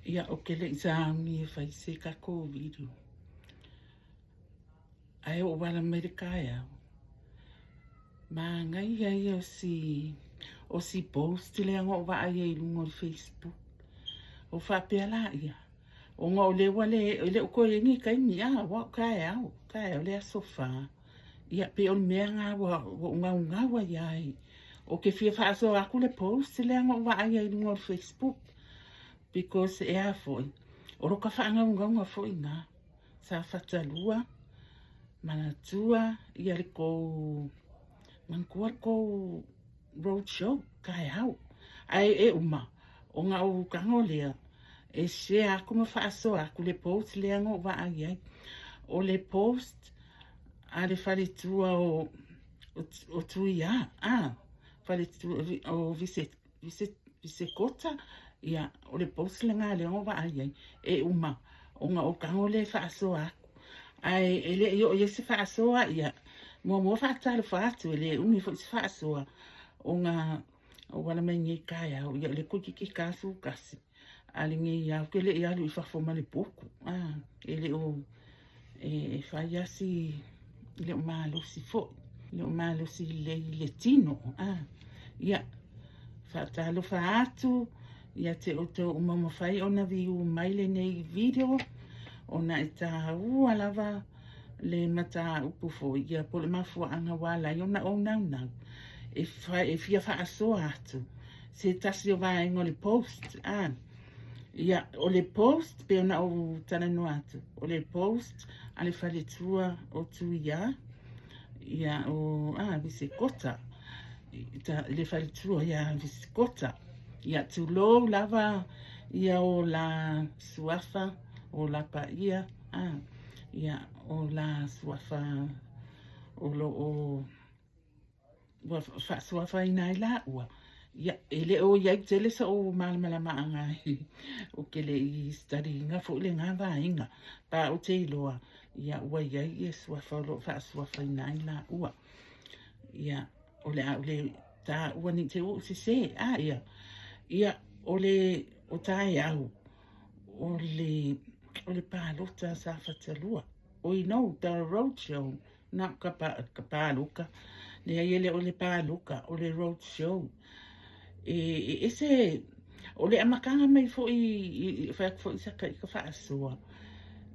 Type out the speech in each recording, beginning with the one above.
Ia, ou te le i sauni e fai se tatou video. Ae ou ala mai le taeao. Manaia ia o si, o si post lea na ou vaai ai i luga o le Facebook. Ou faapea laia, ona o lea ua le, e le o toe i ai ni taimi, a, ua o taeao, taeao le aso fa. Ia, pei o le mea lena ua ou naunau ai lava Ou te fia faasoa atu le post lea na ou vaai ai i luga o le Facebook because e a foi, o lota faanaunauga foi na. Sa fatalua, manatua ia le tou, manatua le tou road show taeao. Ae e uma, ona ou tago lea, e share atu ma faasoa atu le post lea na ou vaai ai. O le post a le faletua o o Tuia, a, faletua o Visekota, ia, o le post lena lea na vaai ai, e uma, ona o tago lea e faasoa atu. Ae e le i oo i ai se faasoa, ia, muamua faatalofa atu, e le umi foi se faasoa, ona ou ala mai nei taeao, ia o lea toeitiiti 41, A lenei lava ou te le i alu i fafo ma le potu, a, e le o, e fai lava si, e le o malosi foi, e le o malosi lelei i le tino, a. Ia, faatalofa atu ia te outou uma ua mafai ona view mai lenei video, ona e taua lava le mataupu foi, ia po o le mafuaaga ua ala ai ona ou naunau e, e fia faasoa atu se tasi o vaega o le post, a. Ia, o le post, pei ona ou talanoa atu, o le post a le faletua o Tuia, ia, o, a, Visekota, le faletua ia Visekota. Ia, tulou lava ia o la suafa, o la paia, a, ia, o la suafa o lo o ua faasuafaina ai laua, ia, e le o i ai tele so'u malamalamaaga ou te le i study ina foi lena vaega, pa ou te iloa, ia, ua i ai ia suafa o lo o faasuafaina ai laua. Ia, o le a ou le taua ne i te i ua ou sese, a, ia, ia, o le, o taeao, o le, o le palota sa fatalua, oi no, the road show, Na o ka, ka pāloka. Leai e le o le pāloka, o le road show. E, e ese, o le amataga mai foi, i, fai atu foi sa ka ika faasoa,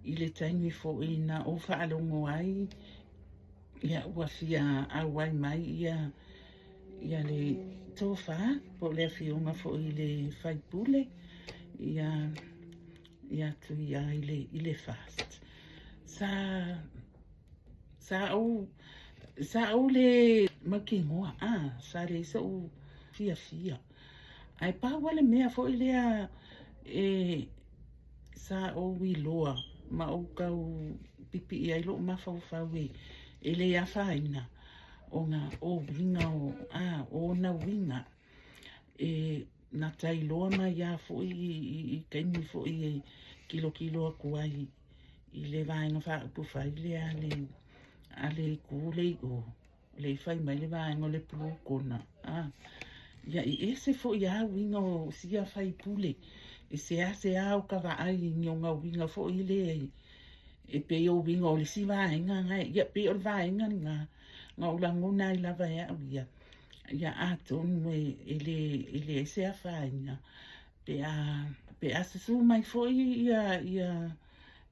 i le taimi foi na ou faalogo ai, ia ua fia auai mai ia, ia le tofa, po o le afioga foi i le faipule, ia, ia Tuia i le, i le FAST. Sa, Sa ou, sa ou le mautinoa, a, sa leai so'u fiafia. Ae pau lava le mea foi lea e sa ou iloa ma ou tau pipii ai lo'u mafaufau e, e le afaina, ona o uiga o, a, o ona uiga e na ta iloa mai lava foi i taimi foi e tilotilo atu ai i le Vaega Faaupufai lea a le, a le itu lea i o, lea e fai mai le vaega o le Blue Corner, a, ia e ese foi lava uiga o sia faipule, e seasea o ka vaai i ni ona uiga foi lea e pei o uiga o le isi vaega na, ia pei o le vaega lena na ou lagona ai lava e au ia, ia atonu e le, e leai se afaina Pe a, pe a susu mai foi ia, ia,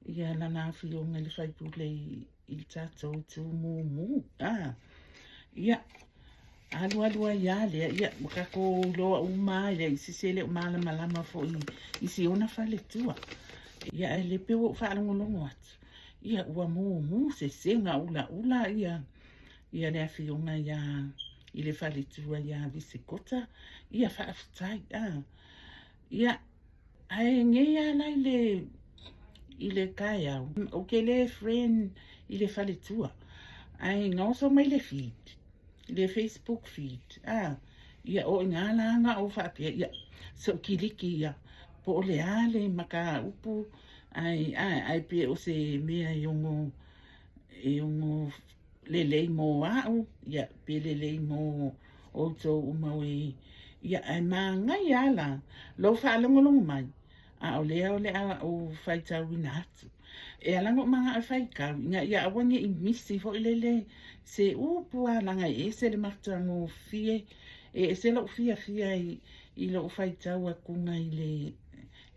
ia lana afioga i le faipule i, i le tatou itu mumu, a, ia, alualu ai lava lea, ia, ua tatou iloa uma lava, e leai se isi e le o malamalama foi i si ona faletua. Ia, ae le pei ua ou faalogologo atu, ia, ua mumu sesega ulaula ia, ia le afioga ia i le faletua ia Visikota, ia faafetai, a. Ia, ae nei lava la i le, i le taeao, ou te le friend i le faletua, ae gaoso mai le feed, le Facebook feed, a, ia o i ina la na ou faapea, ia, se i ou kiliki ia, po o le a le mataupu, ae, a, ae pe o se mea e ono, e ono lelei mo a'u, ia, pe lelei mo outou uma e, ia, ae manaia lava la lou faalogologo mai. A o lea o le a ou faitauina atu. E ala ona ou manao e faitau, ina ia aua ne i misi foi lele se upu lava leaga e ese le matagofie, e ese lou fiafia i lou faitau atuga i le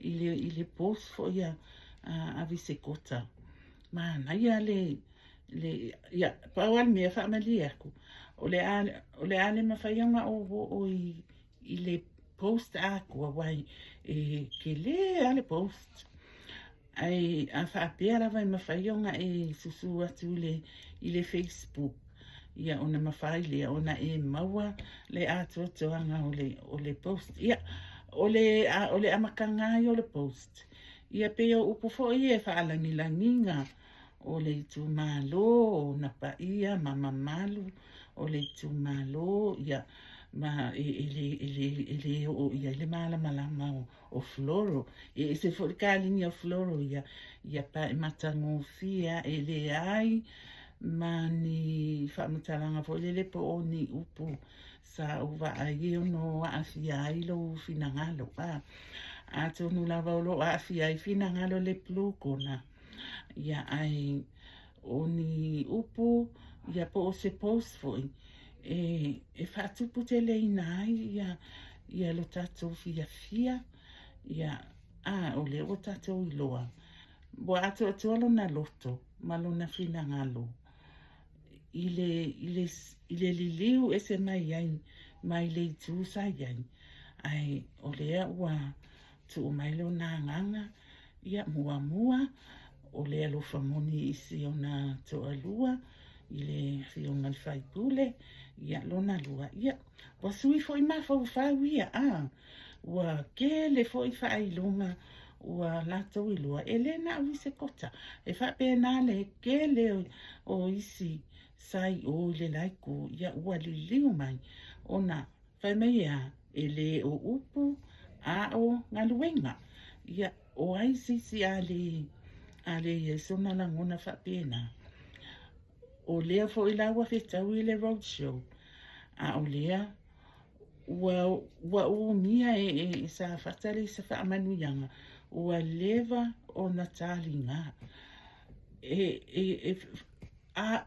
i le post foi a Visekota. Manaia le, le, ia, pau lava le mea e faamalie atu, o le a, o le a le mafai ona ou oo i le post atoa, aua e tele lava le post. Ae a faapea lava e mafai ona e susu atu i le Facebook, ia ona mafai lea ona e maua le atoatoaga o le post. Ia, o le amataga lava ia o le post, ia pei o upu foi ia e faalagilagiga o le itumalo, o ona paia ma mamalu o le itumalo, ia, ma e le oo i ai le malamalama o Floro. E ese foi le kalini a Floro ia, ia pae matagofie lava, e leai ma ni faamatalaga foi lele po o ni upu sa ou vaai e ono aafia ai lou finagalo. A, atonu lava o lo o aafia ai finagalo le Blue Corner, ia, ae o ni upu ia po o se post foi e faatuputeleina ai ia lo tatou fiafia, ia, a, o lea ua tatou iloa, ua atoatoa lona loto ma lona finagalo i le liliu ese mai ai mai le itu sa i ai, ae o lea ua tuu mai lona agaga, ia, muamua, o le alofa moni i si ona toalua, i le afioga i le sui usufono, ia, lona lua, ia, ua sui foi mafaufau ia, a, ua tele foi faailoga ua latou iloa, e le na o Visekota, e faapena le tele o isi sa i o i le la itu, ia, ua liliu mai, ona fai mai e a, e le o upu, a o galuega. Ia, o ai se isi a le i ai sona lagona faapena? O lea foi la ua fetaui le road show, a o lea ua umia e Safata le isi faamanuiaga, ua leva ona taliga. A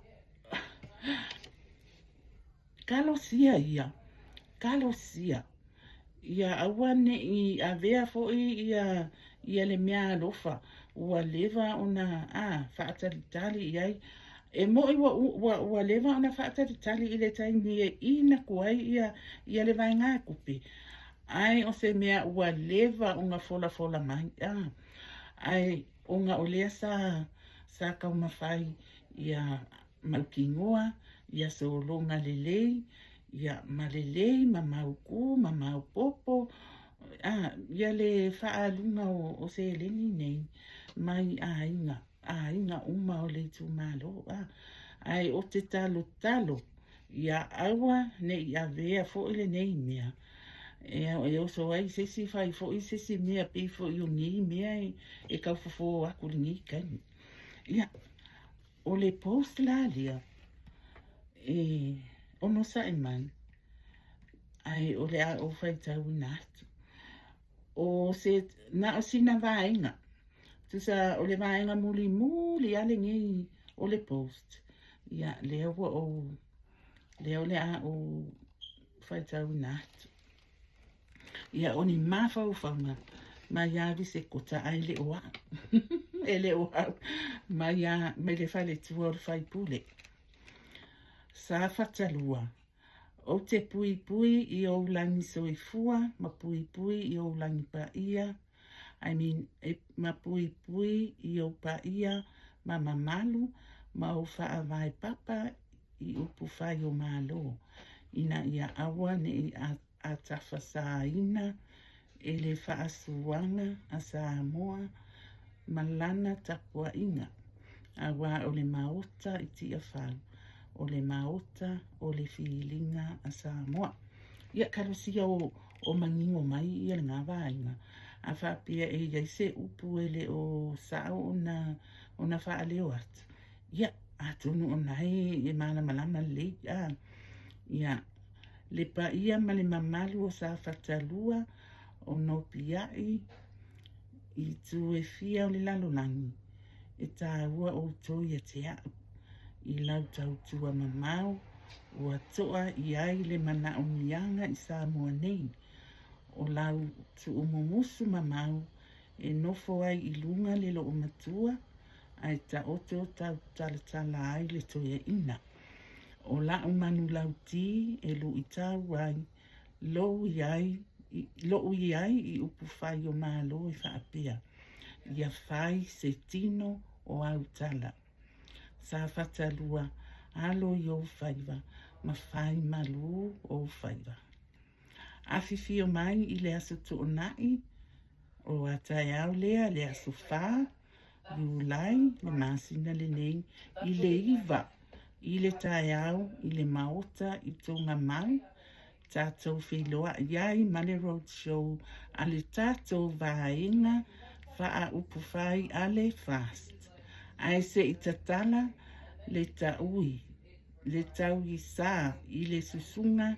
talosia ia, talosia ia aua ne i avea foi ia le mea alofa ua leva ona faatalitali i ai. E moni ua leva ona faatalitali i le taimi e in atu ai ia le vaegatupe, ae o se mea ua leva ona folafola mai, ae ona o lea sa taumafai ia mautinoa ia sologa lelei, ia ma lelei ma mautu ma maopoopo ia le faaaluga o seleni nei mai aiga uma o le itumalo. Ae ou te talotalo ia aua ne i avea foi lenei mea e oso ai se isi fai foi se isi mea pei foi o nei mea e tau fofo atu i lenei taimi. Ia, o le post la lea e onosai mai, ae o le a ou faitauina atu. O se, na o sina vaega, tusa o le vaega mulimuli lava lenei o le post, ia lea ua ou, lea o le a ou faitauina atu. Ia, o ni mafaufauga mai ia Visekota ae le o au. E le o au mai, a, mai le faletua o le faipule. Safata 2, ou te puipui i ou lagi soifua ma puipui i ou lagi paia, I mean, e, ma puipui i ou paia ma mamalu ma ou faavae papa i upu fai o Malo, ina ia aua ne i atafasaina e le faasuaga a Samoa ma lana tapuaiga, aua o le Maota i Tiafau, o le Maota o le filiga a Samoa. Ia, talosia o manino mai ia lena vaega, a faapea e i ai se upu e le o sao ona faaleo atu, ia, atonu o na e malamalama lelei, a, ia, le paia ma le mamalu o Safata 2, o Nopiai, i itu e fia o le lalolagi, e tāua ʻoutou ia te aʻu, i lau tautua mamao ua toʻa i ai le manaʻomiaga i Samoa nei, o lau tuʻumumusu mamao e nofo ai i luga le loomatua ae taoto tautalatala ai le toeaina. O laʻu manu lautī e luʻitau ai lou i ai, loʻu i ai i upu fai o Malo e faapea, Ia fai se tino o au tala. Safata 2, alo i ou faiva ma fai malū ou faiva. Afifio mai i le Aso Toonai o a taeao lea le aso 4 Iulai le masina lenei i le 9 i le taeao i le Maota i Togamau tatou feiloai ai ma le road show a le tatou vaega faaupufai a le FAST. Ae se i tatala le taui le tauisa i le susuga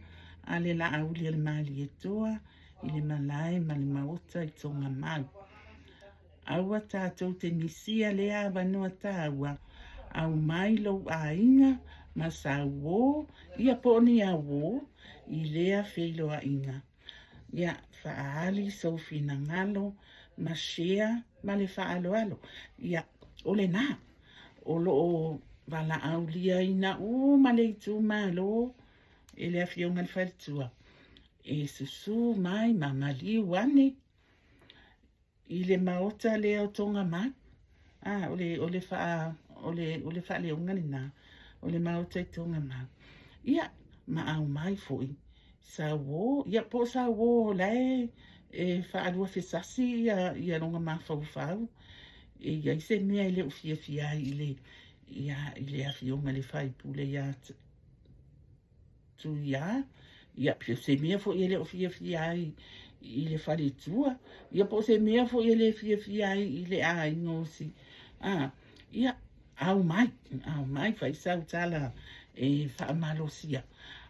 a le Laauli-a-le-Malietoa i le malae ma le maota i Togamau. Aua tatou te misia lea avanoa tāua, aumai lou aiga ma sau uō, ia po o ni auō, i lea feiloaiga. Ia, faaali sou finagalo ma share ma le faaaloalo. Ia, o lenā, o lo o valaauliaina uma le itumalo e le Afioga i le Faletua e susū mai ma maliu ane i le maota lea o Togamau. Ah, o le, o le, faa, o le, o le faaleoga lenā, o le maota i Togamau. Ia, ma aumai foi, sauō, ia po o sauō o la e, e faaluafesasi ia, ia lona mafaufau, e i ai se mea e le o fiafia ai i le, ia, i le afioga i le faipule iā Tuiā, ia, po o se mea foi e le o fiafia ai i le faletua, ia po o se mea foi e le fiafia ai i le aiga o si, a, ia, aumai, aumai, fai sau tala e faamalosia,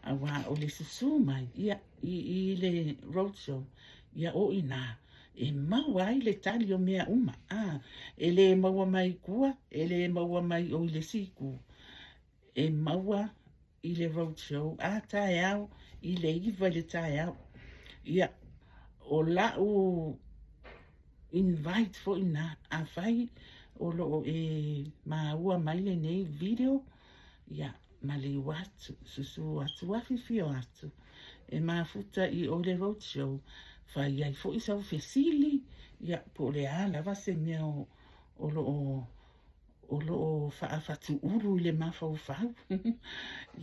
auā o le susū mai, ia, i, i le road show, ia, o i inā e maua ai le tali o mea uma, a, e le maua mai i tua, e le maua mai o i le isi itu, e maua i le road show a taeao i le 9 i le taeao. Ia, o la'u invite foi na, afai o lo o e maua mai lenei video, ia, maliu atu, susu atu, afifio atu, e mafuta i o i le road show, fai ai foi sau fesili, ia, po o le a lava se mea o, o lo o o lo o faafatuulu i le mafaufau,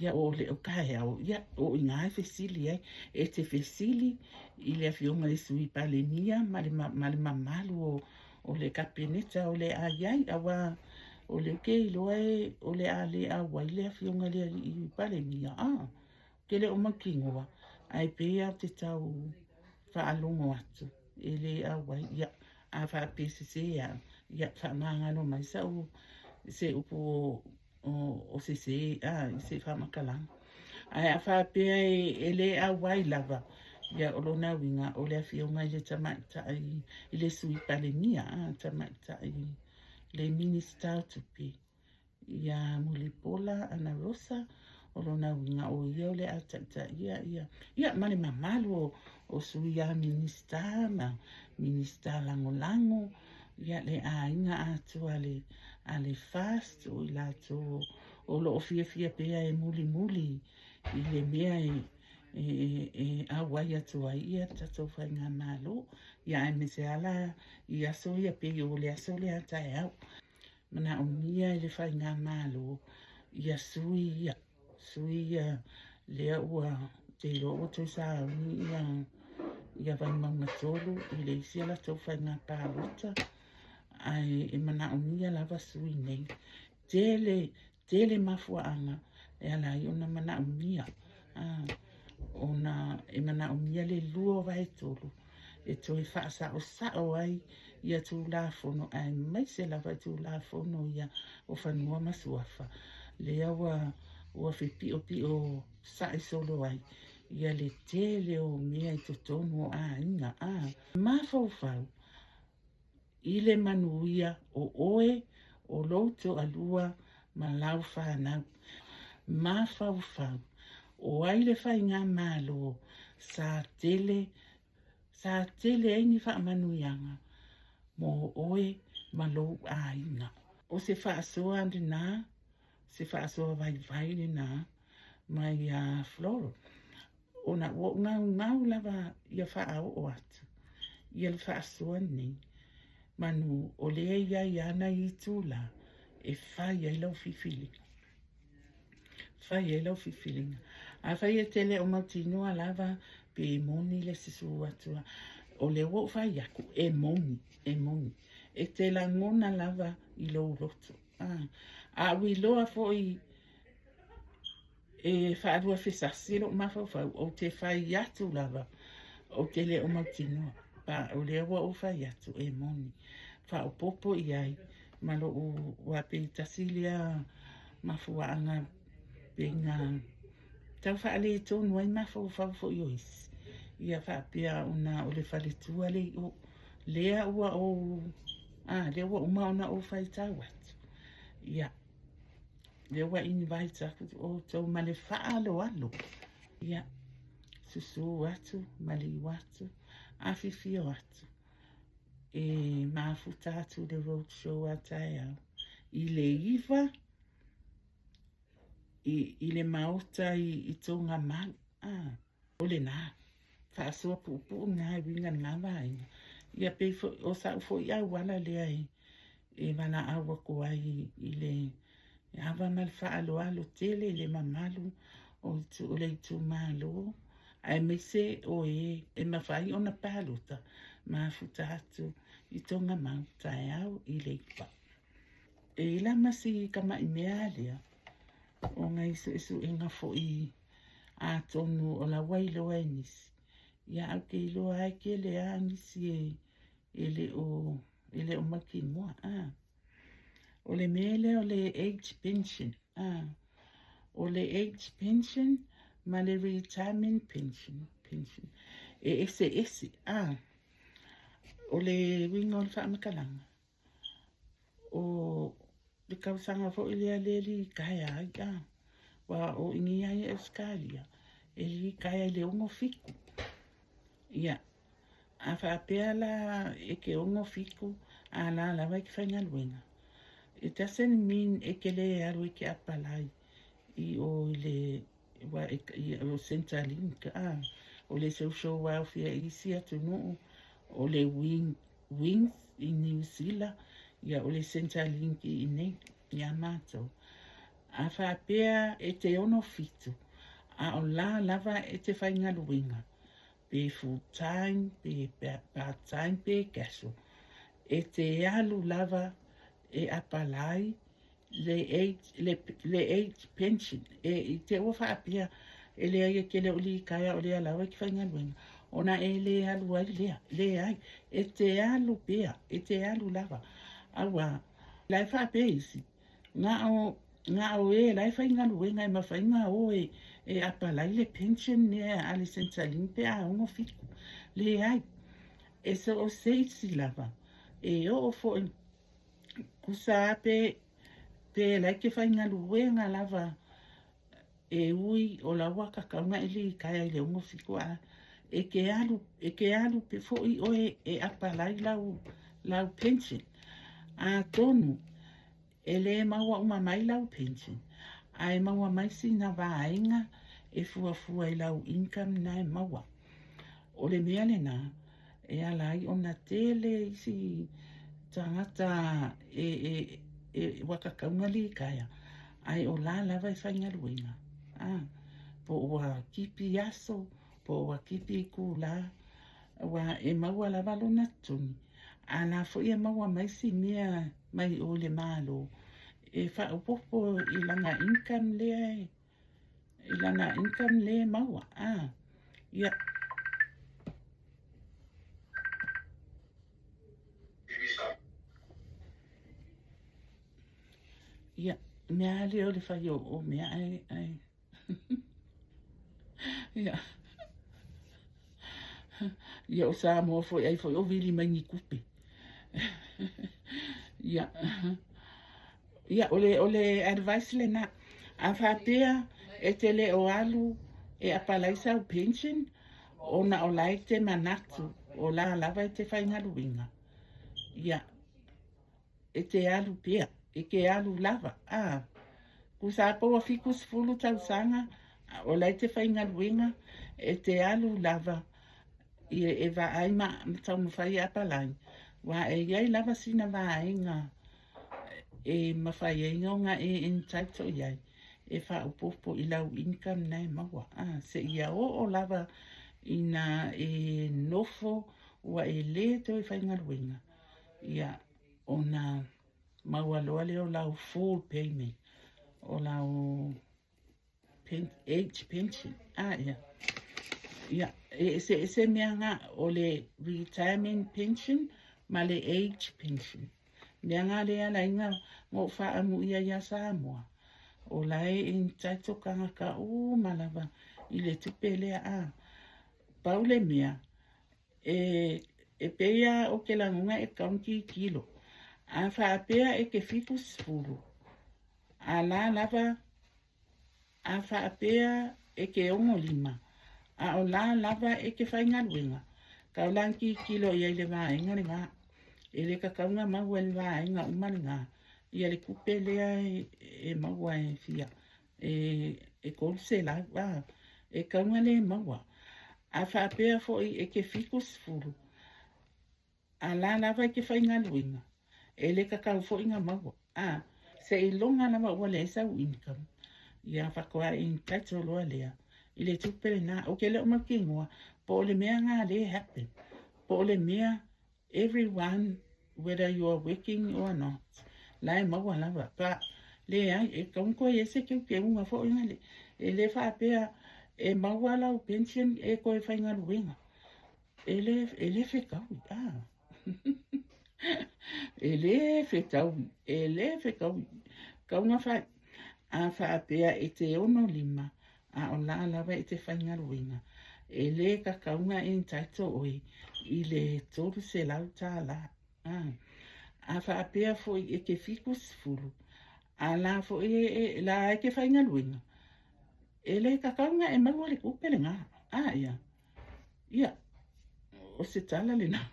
ia o le o taeao, ia o i inā e fesili ai. E te fesili i le Afioga i le Sui Palemia ma le, ma le mamalu o, o le Kapeneta o le a i ai, auā o lea ou te iloa e, o le a le auai le Afioga i le Alii Palemia, a, ou te le o mautinoa, ae pei lava ou te tau faalogo atu e le auai, ia, a faapea sesē au, ia, faamagalo mai sau se upu o, o, o sesē, a, i se faamatalaga. Ae a faapea e, e le auai lava, ia, o lona uiga, o le Afioga i le Tamaitai, i le Sui Palemia, a, Tamaitai, le Minisita o Tupe, Iā Mulipola Anarosa, o lona uiga o ia o le a taitaia ia, ia ma le mamalu o, o sui a Minisita ma Minisita Lagolago, ia le aiga atoa a le, a le FAST o i latou o lo o fiafia pea e mulimuli i le mea e, e, e auai atu ai ia le tatou faigamalo, ia aemaise lava la i aso ia pei o le aso lea a taeao. Manaomia e le Faigamalo ia sui ia, sui ia lea ua ou te iloa ua toe sauni ia, ia Vaimauga 3 i le isi a latou faiga palota, ae e manaomia lava sui nei. Tele, tele mafuaaga e ala ai ona manaomia, a, ona e manaomia le 2/3 e toe faasaosao ai ia Tulafono aemaise lava i Tulafono ia o Fanua ma Suafa, lea ua ua fepiopio sa'i solo ai ia le tele o mea i totonu o aiga, a mafaufau. i le manuia o oe, o lou toalua ma lau fanau. Mafaufau, o ai le faigamalo sa tele sa tele ai ni faamanuiaga mo oe ma lou aiga. O se faasoa lena, se faasoa vaivai lena mai ia Flora, ona ua ou gaugau lava ia faaoo atu ia le faasoa lenei, manu o lea e i ai lava nai itula e fai ai lau filifiliga. Fai ai lau filifiliga. Afai e te le o mautinoa lava pe moni le susu atu, o lea ua ou fai atu, e moni, e moni. E te lagona lava i lou loto. A ou iloa foi e faaluafesasi lou mafaufau, ou te fai atu lava, ou te le o mautinoa. Pa o lea ua ou fai atu, e moni. Faaopoopo i ai ma lou, aua pei tasi lea mafuaaga pei na tau faaletonu ai mafaufau foi o isi, ia faapea ona o le faletua le i o, lea ua ou, a, lea ua uma ona ou faitau atu, ia, lea ua invite atu outou ma le faaaloalo, ia, susu atu, maliu atu, afifio atu, e mafuta atu le road show a taeao i le 9 i le maota i Togamau. Ah, o lena faasoa puupuu lena e uiga i lena vaega. Ia pei foi o sa'u foi auala lea e valaau atu ai i le ava ma le faaaloalo tele i le mamalu o le itumalo aemaise o e e mafai ona palota mafuta atu i Togamau taeao i le 9. E i la ma si tamai mea lea o nai suesuega foi atonu o la ua iloa e nisi, ia ae ou te iloa lava e tele lava nisi e le o mautinoa. O le mea lea o le age pension, o le age pension ma le retirement pension, pension e eseese. O le uiga o le faamatalaga, o le tausaga foi lea le litaea ai, aua o i inei lava ia i Ausetalia, e litaea i le 67. Ia, a faapea la e te 67 a la lava e te faigaluega, it doesn't mean e te le alu e te apalai i o i le o Centrelink, o le social welfare i isi atunuu, o le Wings i Niu Sila, ia o le Centrelink i inei ia matou. A faapea e te 67, a o la lava e te faigaluega, pe full time, pe part time, pe casual, e te alu lava e apalai le age, le age pension. E i te ua faapea, e leai e te le o litaea o lea lava e te faigaluega, ona e le alu ai lea, leai, e te alu pea, e te alu lava. Aua, la e faapea isi, na o, na o e la e faigaluega e mafai ona o e apalai le pension lea a le Centrelink pe a 67. Leai, e so o se isi lava, e oo foi tusa lava pe, pe la e te faigaluega lava e ui o la ua tatau ona e litaea i le 67 a e te alu, e te alu pe foi oe e apalai lau, lau pension. Atonu e le maua uma mai lau pension, ae maua mai sina vaega e fuafua i lau income na e maua. O le mea lena e ala ai ona tele isi tagata e ua tatau ona litaea, ae o la lava e faigaluega, po ua tipi aso, po ua tipi itula, aua e maua lava lona totogi, a la foi e maua mai si mea mai o i le Malo e faaopoopo i lana income lea e i lana income lea e maua. Ia. Ia, mea lea o le fai o mea ae ia. Ia o Samoa foi ai foi o vili mai ni tupe. Ia, ia o le, o le advice lena. A faapea e te le o alu e apalai sau pension, ona o la e te manatu o la lava e te faigaluega, ia, e te alu pea, e te alu lava, a. Tusa lava pe ua 70 tausaga o la e te faigaluega, e te alu lava e vaai ma taumafai e apalai, aua e i ai lava sina vaega e mafai ai ona e entitle i ai e faaopoopo i lau income na e maua, a, seia oo lava ina e nofo ua e le toe faigaluega, ia, ona maua loa lea o lau full payment o lau age pension. A, ia. Ia, e eseese mea na, o le retirement pension ma le age pension. Mea na lea e ala ai ona ou faaamuia ia Samoa, o la e entitle tagata uma lava i le tupe lea, a. Pau le mea, E pei lava ou te lagona e tatau ona tilotilo. A faapea e te 70, a la lava, a faapea e te 65, a o la lava e te faigaluega, tatau la ona tilotilo i ai i le vaega lena. E le tatau ona maua e le vaega uma lena ia le tupe lea e maua e fia, e 300, a, e tatau ona le maua. A faapea foi e te 70, a la lava e te faigaluega, e le tatau foi ona maua. A, seiloga lava ua leai sau income, ia faatoa entitle loa lea i le tupe lena. Ou te le o mautinoa po o le mea lena lea e happen, po o le mea everyone whether you are working or not, la e maua lava. Pa, leai, e tatau ona toe i ai se teuteuga foi lale. E le faapea e maua lau pension e toe faigaluega. E le, e le fetaui, ah. E le fetaui, e le fetaui. Tatau ona fai. A faapea e te 65, a o la lava e te faigaluega, e le tatau ona entitle oe i le $300. A, a faapea foi e te 70, a la foi e, la e te faigaluega, e le tatau ona e maua le tupe lena. A ia, ia, o se tala lena.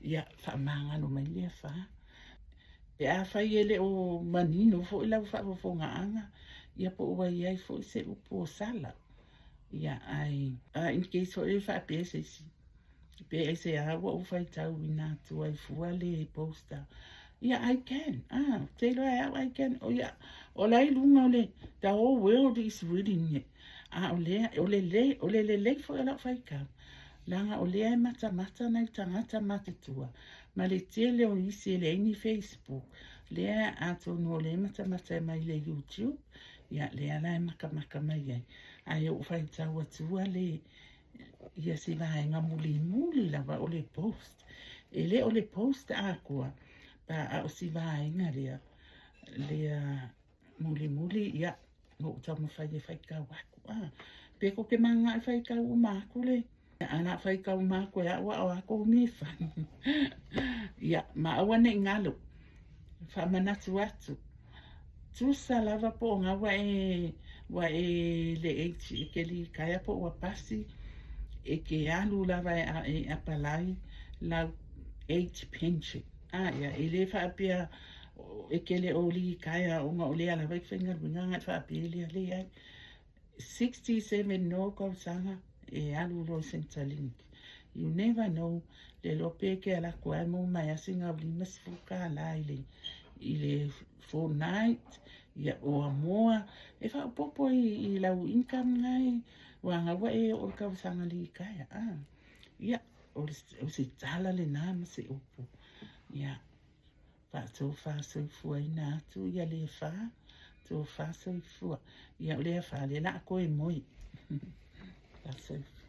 Ia, faamagalo mai le afa. Pe afai e le o manino foi lau faafofogaaga, ia po ua i ai foi se upu o sala. Ia, ae, a in case foi e faapea se isi, pe aisea ua ou faitauina atu ai fua le poster. Ia, I can. Ah, te iloa e au I can. O ia, o la i luga o le, the whole world is reading it. A o lea, o le, le, o le lelei foi o lau faitau, leaga o lea e matamata nai tagata matutua, ma le tele o isi e leai ni Facebook, lea atonu o lea e matamata mai le YouTube, ia lea la e makamaka mai ai. Ae ou faitau atua le, ia si vaega mulimuli lava o le post. E le o le post atoa, pa a o si vaega lea, lea mulimuli, ia, na ou taumafai e faitau atu, a, pe tou te mananao e faitau uma atu le, a na faitau uma atu e au a o a tou mea e fai. Ia, ma aua ne i galo, faamanatu atu, tusa lava po o ga ua e, ua e le age e te litaea po ua pasi, e te alu lava e, e apalai lau age pension. A, ia, e le faapea e te le o litaea ona o lea lava e te faigaluega agai faapea lea, leai. 67 no tausaga e alu loa i Centrelink. You never know, le iloa pe te ala atu ai mo mai a sina $50 i le, i le fortnight, ia o amoa, e faaopoopo i, i lau income ngai, ua gaua e oo i le tausaga litaea. Ah, ia, o, le, o se tala lena ma se upu. Ia, Faatofa soifuaina atu ia le fa, tofa soifua. Ia o lea fa le la koe moe. Fasoifua.